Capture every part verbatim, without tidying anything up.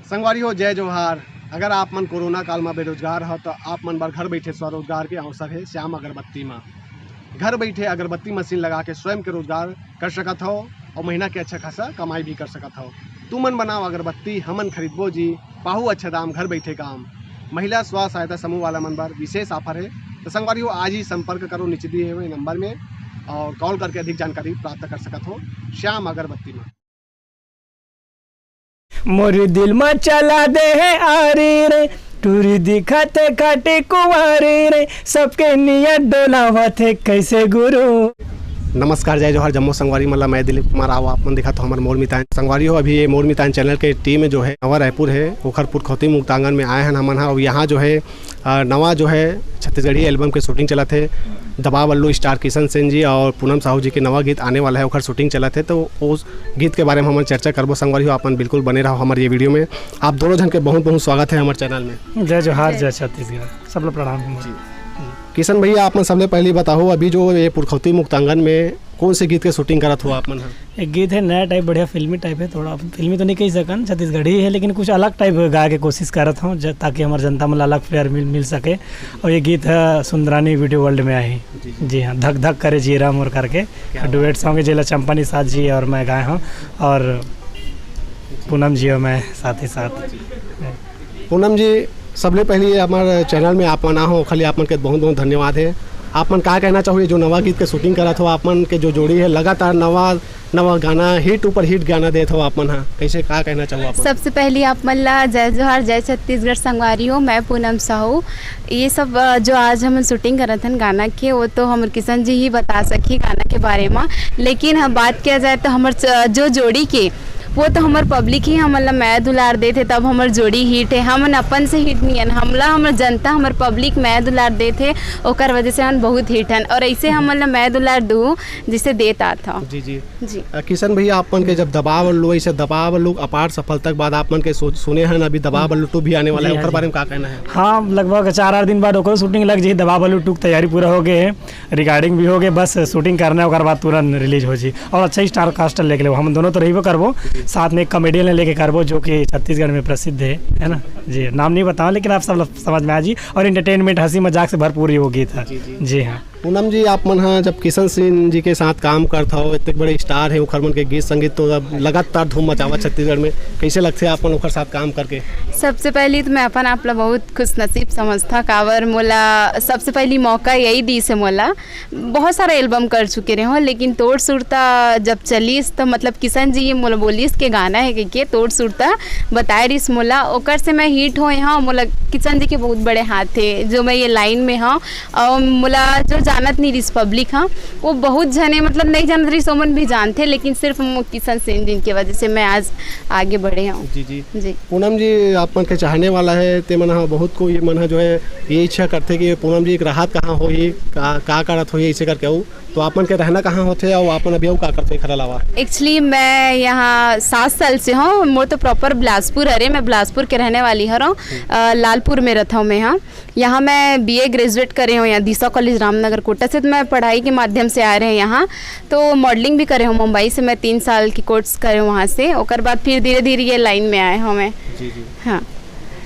संगवारी हो, जय जोहार। अगर आप मन कोरोना काल म बेरोजगार हो, तो आप मन बर घर बैठे स्वरोजगार के अवसर हे श्याम अगरबत्ती म। घर बैठे अगरबत्ती मशीन लगा के स्वयं के रोजगार कर सकत हो और महीना के अच्छा खासा कमाई भी कर सकत हो। तुमन बनाओ अगरबत्ती, हमन खरीदबो जी, पाहू अच्छा दाम, घर बैठे काम। महिला स्व सहायता समूह वाला मन बर विशेष ऑफर है। तो संगवारी हो, आज ही संपर्क करो नीचे दिए हुए नंबर में और कॉल करके अधिक जानकारी प्राप्त कर सकत हो श्याम अगरबत्ती में। मोर दिल म चला दे है आरी रे, टूरी दिखत खाटी कुंवारी रे, सबके नियत डोलावत है कैसे गुरु। नमस्कार, जय जोहार जम्मो संगवारी मन ला। मैं दिलीप कुमार राव, आप मन देखत हो हमर मोर मितान। संगवारी हो, अभी ये मोर मितान चैनल के टीम जो है नवा रायपुर है, ओखर पुरखौती मुक्तांगन में आए हैं हमन हा। और यहाँ जो है अ, नवा जो है छत्तीसगढ़ी एल्बम के शूटिंग चलत हे। दबाव अल्लू स्टार किशन सेन जी और पूनम साहू जी के नवा गीत आने वाला है, ओखर शूटिंग चलत हे। तो उस गीत के बारे में हमन चर्चा करबो। संगवारी हो, आप मन बिल्कुल बने रहो हमर ये वीडियो में। आप दोनों झन के बहुत बहुत स्वागत है हमर चैनल में। जय जोहार, जय। जय छत्तीसगढ़, सब लोग प्रणाम। जी। किशन भैया, आप मन सबले पहले बताओ, अभी जो ये पुरखौती मुक्तांगन में कौन से गीत के शूटिंग करत हो आप मन ह? एक गीत है, नया टाइप, बढ़िया फिल्मी टाइप है, थोड़ा फिल्मी तो नहीं कह सकन, छत्तीसगढ़ी है, लेकिन कुछ अलग टाइप गाए के कोशिश करत हूँ, ज-, ताकि हमारे जनता मन ला अलग फ्लेवर मिल, मिल सके। और ये गीत है सुंदरानी वीडियो वर्ल्ड में आई। जी, जी। जी हाँ, धक धक करे जियरा मोर करके क्या बात। डुएट सॉन्ग है, जेला चंपा निषाद जी और मैं गाए हूँ, और पूनम जी और मैं साथ ही साथ। पूनम जी, सबले पहले हमारे चैनल में आप मन आ हो, खाली आप मन के बहुत बहुत धन्यवाद है। आप मन का कहना चाहोगे, जो नवा गीत के शूटिंग करत हो, आप मन के जो जोड़ी है, लगातार नवा नवा गाना, हिट ऊपर हिट गाना देत हो आप मन हा, कैसे, का कहना चाहो आप मन? सबसे पहले आप मन ला जय जोहार, जय छत्तीसगढ़ संगवारी हो, मैं पूनम साहू। ये सब, अ, जो आज हमन शूटिंग करत हन गाना के, वो तो हमर किशन जी ही बता सकही गाना के बारे में। लेकिन हम बात किया जाए तो हमर च-, जो जोड़ी के, वो तो हमर पब्लिक ही हमन ला मया दुलार देथे, तब हमर जोड़ी हिट है। हमन अपन से हिट नहीं हन, हमला हमर जनता, हमर पब्लिक मया दुलार देथे, ओकर वजह से हमन बहुत हिट हन। और ऐसे हमन ला मया दुलार दू, जिसे देत आत हव। जी, जी। जी। अ, किशन भैया, आप मन के जब दबाव अल्लू, ऐसे दबाव अल्लू अपार सफलता के बाद आप मन के सु-, सुने हन, अभी दबाव अल्लू टू भी आने वाला है, जी हाँ, ओकर जी। बारे में का कहना है? हाँ, लगभग चार आठ दिन बाद ओकरो शूटिंग लग जाही, दबाव अल्लू टू के तैयारी पूरा हो गए है, रिकॉर्डिंग भी हो गए, बस शूटिंग करना है, ओकर बाद तुरंत रिलीज हो जी। और अच्छा ही स्टार कास्ट लेके लेबो, हम दोनों तो रहिबो करबो, साथ में एक कॉमेडियन लेके करबो, जो कि छत्तीसगढ़ में प्रसिद्ध है, है ना? जी, नाम नहीं बताओ, लेकिन आप सब समझ में आ जी। और एंटरटेनमेंट, हंसी मजाक से भरपूर ही वो गीत है। जी, जी। जी हाँ। पूनम जी, आप मन हा जब किशन सिंह जी के साथ काम करत हो, इतने बड़े स्टार है, ओखर मन के गीत संगीत तो अब लगातार धूम मचावत छत्तीसगढ़ में, कैसे लगथे आप मन ओखर साथ काम करके? सबसे पहली तो मैं अपन आप ला बहुत खुशनसीब समझता, काबर मोला सबसे पहली मौका यही दीस है मोला। बहुत सारा एल्बम कर चुके रहे हो, लेकिन तोड़ सुरता जब चलीस तो मतलब किशन जी ये मोला बोलिस के गाना है कहिके, तोड़ सुरता बताए रिस मोला, ओकर से मैं हिट होए हाँ। मोला किशन जी के बहुत बड़े हाथ है जो मैं ये लाइन में हाँ। और मोला जो जानत नहीं रिस पब्लिक हाँ, वो बहुत झने मतलब नहीं जानत रिस, ओमन भी जानते, लेकिन सिर्फ मो-, किशन सेन जी के वजह से मैं आज आगे बढ़े हूँ। जी, जी। जी। पूनम जी, आप मन के चाहने वाला है, ते मन ह बहुत कोई मन ह जो है ये इच्छा करथे कि पूनम जी एक राहत कहाँ होही, का, का करत होही, ऐसे करके अउ तो आप मन के रहना कहाँ होथे अउ आप मन अभी अउ का करथे एखर अलावा? एक्चुअली मैं यहाँ सात साल से हूँ। मोर तो प्रॉपर बिलासपुर हरे, मैं बिलासपुर के रहने वाली हरौं। अ, लालपुर में रहता हूँ मैं यहाँ। यहाँ मैं बीए ग्रेजुएट करे हूँ यहाँ दीसा कॉलेज रामनगर कोटा से। तो मैं पढ़ाई के माध्यम से आ रहे हैं यहाँ, तो मॉडलिंग भी करे हूँ मुंबई से। मैं तीन साल की कोर्स करे हूँ वहाँ से, ओकर बाद फिर धीरे धीरे ये लाइन में आए हूँ मैं। जी, जी। हाँ।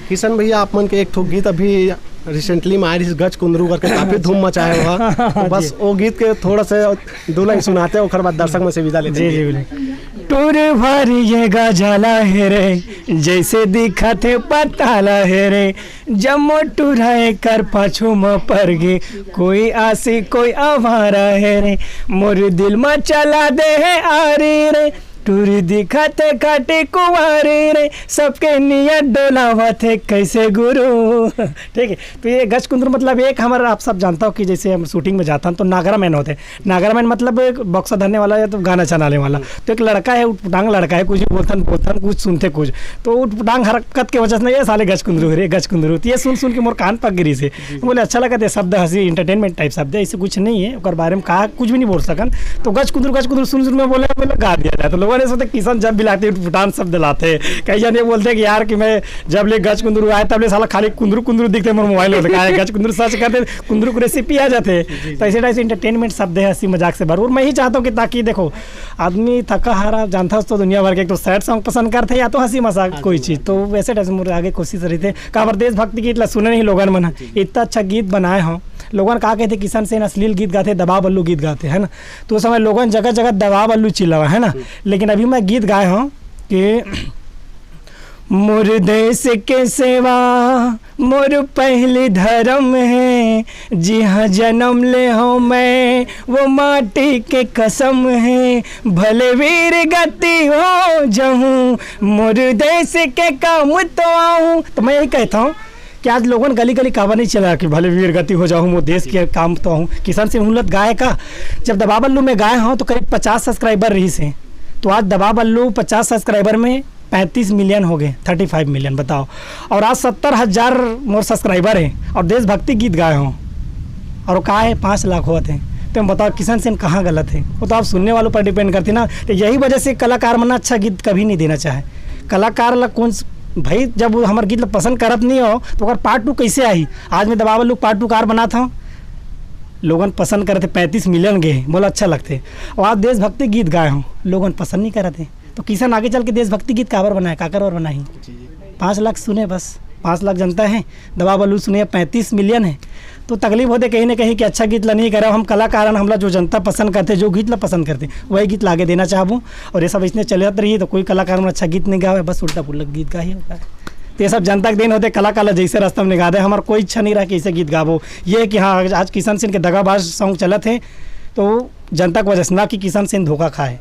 किशन भैया, आप मन के एक ठो गीत अभी रिसेंटली में आए रहिस, गज कुंदरू करके काफी धूम मचाए हुआ। तो बस जी। वो गीत के थोड़ा सा दो लाइन सुनाते हैं, ओकर बाद दर्शक मन से विदा लेते जी, हैं। जी, बिल्कुल। टूर भारी ये गाजाला है रे, जैसे दिखत है पताला है रे, जम्मो टूरा एकर पाछू म परगे, कोई आशिक कोई आवारा है रे, मोर दिल म चला दे है आरी रे, टूरी दिखत है खाटी कुंवारी रे, सबके नियत डोलावत है कैसे गुरु। ठीक है, तो ये गज कुंदरू मतलब एक हमारा, आप सब जानता हो कि जैसे हम शूटिंग में जाता हम तो नागरा मैन होते हैं। नागरा मैन मतलब एक बक्सा धरने वाला या तो गाना चलाने वाला। तो एक लड़का है, उटपटांग लड़का है, कुछ भी बोलता न, बोलता न, कुछ सुनते कुछ। तो उटपटांग हरकत के वजह से ना, "ये साले गज कुंदरू रे, गज कुंदरू।" तो ये सुन सुन के मोर कान पक गिरी से। जी, जी। बोले, "अच्छा लगा थे शब्द, हंसी, एंटरटेनमेंट टाइप शब्द है, ऐसे कुछ नहीं है, ओकर बारे में कहा कुछ भी नहीं बोल सकन।" तो गज कुंदरू, गज कुंदरू सुन सुन मैं बोले, बोले गा दिया जाए। तो लोगों इस वक्त किशन जब भी लाते हैं, उटपुटान शब्द लाते हैं। कई जन ये बोलते हैं कि यार कि मैं जब ले गज कुंदरू आए, तब ले साला खाली कुंदरू कुंदरू दिखते हैं मोर मोबाइल में। कहा है, गज कुंदरू सर्च करते, कुंदरू की रेसिपी आ जाते हैं। तो ऐसे टाइप से एंटरटेनमेंट शब्द है, हंसी मजाक से भरपूर। मैं ही चाहता हूँ कि ताकि देखो, आदमी थका हारा जानता हो तो दुनिया भर के एक तो सैड सॉन्ग पसंद करते हैं या तो हंसी मजाक कोई चीज़। तो वैसे टाइप से मोर आगे कोशिश रही थे, काबर देशभक्ति गीत ला सुने नहीं लोगन मन ह। इतना अच्छा गीत बनाए हो, लोगन का कहते किशन सेन अश्लील गीत गाते, दबा बल्लू गीत गाते, है ना? तो उस समय लोगन जगह जगह दबा बल्लू चिल्लावा, है ना? लेकिन अभी मैं गीत गाए हूँ कि मोर देश के सेवा मोर पहली धर्म है, जिहाँ जन्म ले हो मैं, वो माटी के कसम है, भले वीर गति हो जाऊँ, मोर देश के काम तो आऊँ। तो मैं यही कहता हूँ कि आज लोगन गली गली काबर नहीं चला कि भले वीर गति हो जाऊँ, मोर देश के काम तो आऊँ। किशन सिंह हुलत गाय का जब दबा बल्लू में गाए हों तो करीब पचास सब्सक्राइबर रही से, तो आज दबा बल्लू पचास सब्सक्राइबर में पैंतीस मिलियन हो गए, थर्टी फाइव मिलियन, बताओ। और आज सत्तर हजार मोर सब्सक्राइबर है और देशभक्ति गीत गाए हों और वो कहा है पाँच लाख हुआ थे, तो हम बताओ किशन सेन कहाँ गलत है? वो तो आप सुनने वालों पर डिपेंड करते ना। तो यही वजह से कलाकार मन अच्छा गीत कभी नहीं देना चाहे। कलाकार ला कौन स-, भाई जब वो हमारे गीत ला पसंद करत नहीं हो तो अगर पार्ट टू कैसे आई? आज मैं दबा बल्लू पार्ट टू कार बना था, लोगन पसंद करते, पैंतीस मिलियन गए, बोला अच्छा लगते। और आज देशभक्ति गीत गाए हों, लोगन पसंद नहीं करते। तो किशन आगे चल के देशभक्ति गीत काबर बनाए, काकर और बनाई? पाँच लाख सुने बस, पाँच लाख जनता है, दबा बल्लू सुने पैंतीस मिलियन है। तो तकलीफ होते कहीं ना कहीं कि अच्छा गीत ला नहीं करे, हम कलाकार हन, हमला जो जनता पसंद करते, जो गीत ला पसंद करते, वही गीत ला आगे देना चाहबो। और ये सब इसने चलत रही तो कोई कलाकार मन अच्छा गीत नहीं गावे, बस उल्टा पुल्टा गीत गा ही होगा। तो ये सब जनता के देन होते, कलाकार ला जैसे रास्ता में निकाल दे, हमारा कोई इच्छा नहीं रहा कि ऐसे गीत गाबो। ये है कि हाँ, आज किशन सेन के दगाबाज सॉन्ग चलत है तो जनता की वजह से, ना कि किशन सेन धोखा खाए।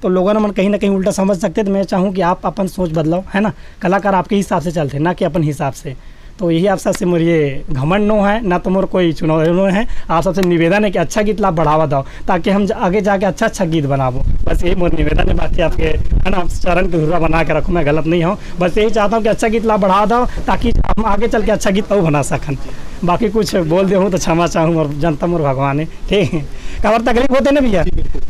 तो लोगन मन कहीं ना कहीं उल्टा समझ सकते, तो मैं चाहूँ कि आप अपन सोच बदलाओ, है ना? कलाकार आपके हिसाब से चलते, ना कि अपन हिसाब से। तो यही आप सबसे मोर ये घमंड नो है, ना तो मोर कोई चुनाव नो है। आप सबसे निवेदन है कि अच्छा गीत ला बढ़ावा दो, ताकि हम ज-, आगे जाके अच्छा अच्छा गीत बनाबो। बस यही मोर निवेदन है, बाकी आपके, है ना, आप चरण के धुर्रा बना के रखो, मैं गलत नहीं हूँ। बस यही चाहता हूँ कि अच्छा गीत ला बढ़ावा दो, ताकि हम आगे चल के अच्छा गीत और बना सकन। बाकी कुछ बोल दे हूँ तो क्षमा चाहूँ, और जनता मोर भगवान है, ठीक है? काबर तकलीफ होते ना भैया।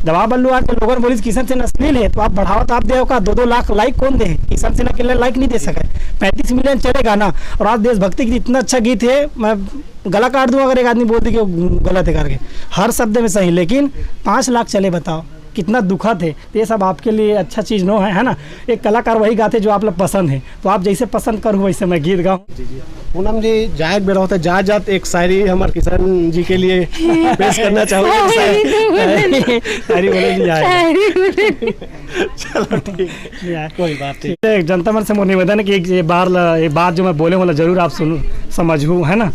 दबा बल्लू आके लोगन बोलिस किशन सेन अश्लील है, तो आप बढ़ावा तो आप दे का, दो दो लाख लाइक कौन दे? किशन सेना के लिए लाइक नहीं दे सके। पैंतीस मिलियन चलेगा ना। और आज देशभक्ति की इतना अच्छा गीत है, मैं गला काट दूं अगर एक आदमी बोल दे कि वो गलत है करके। हर शब्द में सही, लेकिन पाँच लाख चले, बताओ कितना दुखद है। तो ये सब आपके लिए अच्छा चीज़ नो है, है ना? एक कलाकार वही गाते जो आप लोग पसंद है, तो आप जैसे पसंद करो वैसे मैं गीत गाऊँ। पूनम जी, जाए के बेरा होता है, जा जात एक शायरी हमारे किशन जी के लिए पेश करना चाहूँगा। शायरी तो बोले नहीं। शायरी बोले नहीं जाए। शायरी बोले नहीं। चलो ठीक। नहीं आए। कोई बात नहीं। एक जनता मन से मोर निवेदन है कि एक ये बार ला, ये बात जो मैं बोले हूँ, जरूर आप सुन, समझू, है ना?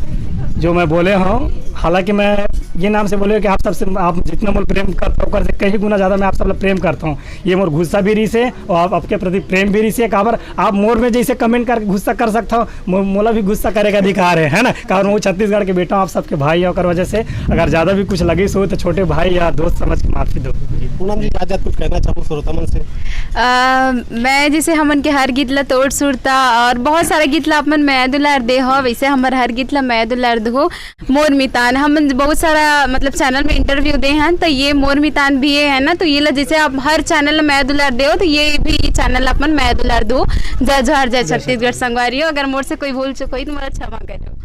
जो मैं बोले हूँ, हालांकि मैं ये नाम से बोले कि आप सबसे, आप जितना मोर प्रेम करता हो, ओकर से कहीं गुना ज़्यादा मैं आप सब ला प्रेम करता हूँ। ये मोर गुस्सा भी रही से और आप, आपके प्रति प्रेम भी रही से। काबर आप मोर में जैसे कमेंट करके गुस्सा कर सकता हो, मो-, मोला भी गुस्सा करे का अधिकार है, है ना? काबर वो छत्तीसगढ़ के बेटा हूँ, आप सबके भाई है, ओकर वजह से अगर ज़्यादा भी कुछ लगी सो तो छोटे भाई या दोस्त समझ के माफी दो। पूनम जी, आज कुछ कहना चाहूँ श्रोता मन से? अ, मैं जैसे हमन के हर गीत ला तोड़ सुरता और बहुत सारा गीत ला अपन मया दुलार दे हो, वैसे हमर हर गीत ला मया दुलार दो। मोर मितान, हम बहुत सारा मतलब चैनल में इंटरव्यू दे हैं, तो ये मोर मितान भी ये है ना, तो ये ला जैसे आप हर चैनल में मया दुलार दे हो, तो ये भी चैनल अपन मया दुलार दो। जय जोहार, जय छत्तीसगढ़ संगवारी हो। अगर मोर से कोई भूल चूक होई तो मोला क्षमा करो।